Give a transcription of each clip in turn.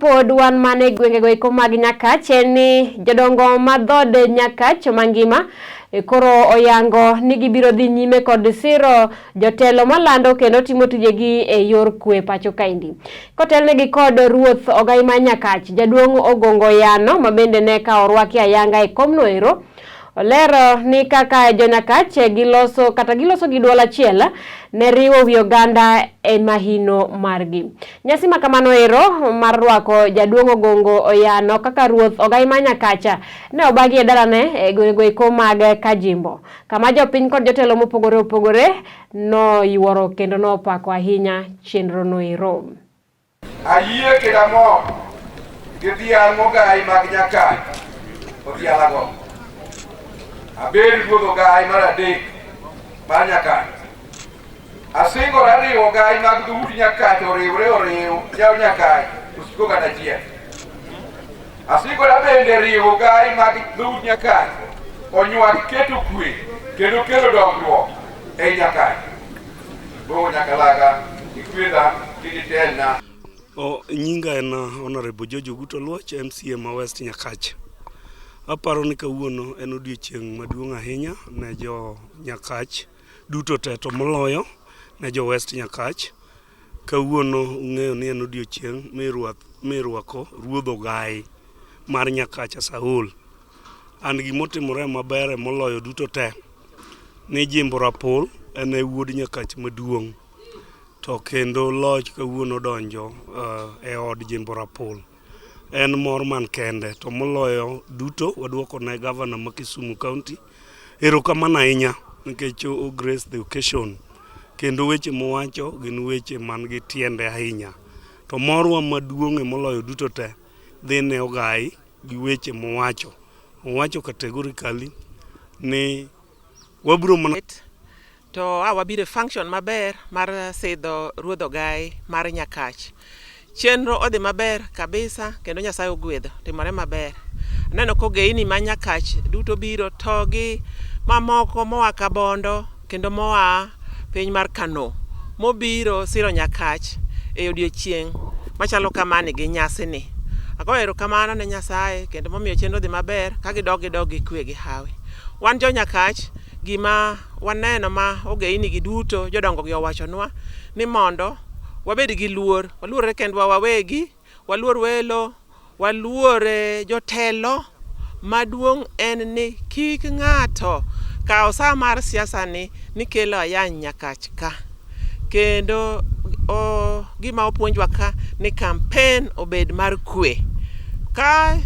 Pod wan mana e gwengego eko mag Nyakach en ni jodongo ma dhood Nyakach mangima koro oyango ni gibiro dhi nyime kod siro jotelo malando kendo timo tijegi e yor kwe pacho kaendi. Kotelnegi kod ruoth Ogai ma Nyakach, jaduong' Ogongo Yano ma bende ne ka orwaki ayanga e komno ero, olero ni kaka jonyakach giloso kata giloso gi duol achiel ne riwo wi oganda e mahino margi. Nyasi ma kamano ero mar rwako jaduong' Ogongo Oyano kaka ruoth Ogai ma Nyakacha ne obagi e dalane e gwengego eko mag Kajimbo, kama jopiny kod jotelo mopogore opogore noyuoro kendo nopako ahinya chenro no ero. Ayie kendo amor gi dhial mogai mag Nyakach odhialago. Abed ruodh ogai mar adek mar Nyakach. Asingora riwo ogai mag dhout Nyakach oriwre oriw jaw Nyakach osik oganda achiel. Asingora bende riwo ogai mag dhout Nyakach onywak keto kwe kendo kelo dongruok ei Nyakach. Bongo Nyakalaga, ikwedha kiditelna. O, nyinga en Honorable George Ogutu Oluoch, MCA ma West Nyakach. Aparo ni kawuono en odiochieng' maduong' ahinya ne jo Nyakach duto te to moloyo ne jo West Nyakach. Kawuono ung'eyo ni en odiochieng' mirwako ruodh ogai mar Nyakach Asaul. An gimotimore maber moloyo duto te ni Jimbo Rapul en e wuod Nyakach maduong' to kendo loch kawuono odonjo e od Jimbo Rapul. En mor man kende to moloyo duto waduoko ne gavana ma Kisumu County erokamano ahinya nikech o grace the occasion kendo weche mowacho gin weche man gi tiende ahinya. To morwa maduong' e moloyo duto te dhi ne Ogai gi weche mowacho. Owacho categorically ni wabiro mana to a wabiro e function maber mar sidho ruodh ogai mar Nyakach. Chenro odhi maber kabisa kendo Nyasaye ogwedho timore maber. Aneno kogeini ma Nyakach duto biro to gi mamoko moa Kabondo kendo moa piny mar Kano mobiro siro Nyakach e odiochieng' machalo kamani gi nyasi ni. Agoyo erokamano ne Nyasaye kendo momiyo chenro odhi maber ka gidok gidok gi kwe gi hawi. Wan jo Nyakach gima waneno ma ogeini gi duto jodongo gi owachonwa ni mondo wabed gi luor, waluorre kendwa wawegi, waluor welo, waluor jotelo. Maduong' en ni kik ng'ato kaw sa mar siasa ni ni kelo ayany Nyakach ka. Kendo o, gima opuonjwa ka ni campaign obed mar kwe. Ka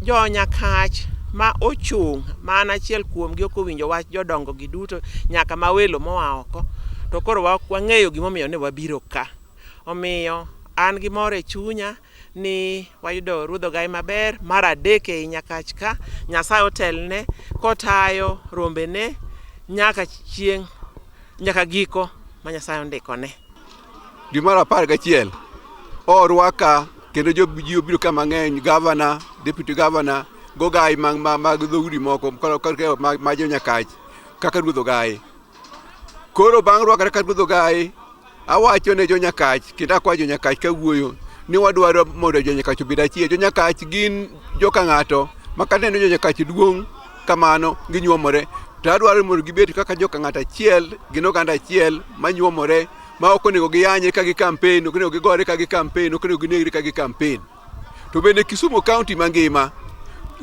jo Nyakach ma ochung' ma an achiel kuomgi ok owinjo wach jodongo gi duto nyaka ma welo moa oko to koro wang'eyo gimomiyo ne wabiro ka. Omiyo an gi mor e chunya ni wayudo ruodh ogai maber mar adek ei Nyakach ka. Nyasaye otelne kotayo rombene nyaka chieng' nyaka giko ma Nyasaye ondikone. Dwe mar 11 orwaka kendo ji obiro ka mang'eny, gavana, deputy governor, gogai mag dhoudi moko ma jo Nyakach kaka ruodh ogai. Koro bang' rwaka kaka ruodh ogai, awacho ne jo Nyakach kendo akwayo jo Nyakach kawuoyo ni wadwaro mondo jo Nyakach obed achiel. Jo Nyakach gin joka ng'ato ma kata neno jo Nyakach duong' kamano ginyuomore to adwaro mondo gibed kaka joka ng'ato achiel, gin oganda achiel manyuomore ma ok onego giyanye ka gi campaign, ok onego gigore ka gi campaign, ok onego ginegre ka gi campaign. To bende Kisumu County mangima,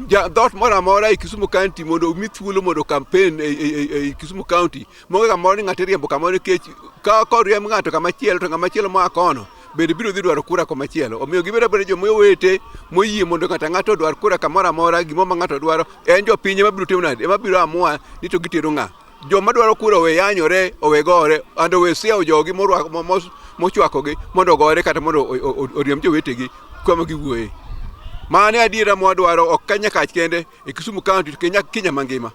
dhoot moro amora e Kisumu County mondo omi thuolo mondo campaign e Kisumu County. Maonge kamoro ni ng'ato iriembo kamoro nikech ka koriemb ng'ato kama chielo to ng'ama chielo moa kono bende biro dhi dwaro kura koma chielo. Omiyo gibedo abeda joma owete moyie mondo ng'ato ang'ata odwar kura kamoro amora, gimoro ma ng'ato dwaro, en jopiny ema biro timo nade, ema biro amua ni to gitero ng'a. Joma dwaro kura owe yanyore, owe gore, and owe siewo jogi mochwakogi mondo ogore kata mondo oriemb jowetegi kama giwuoye. Mano e adiera mwadwaro ok ka Nyakach kende e Kisumu County to Kenya mangima.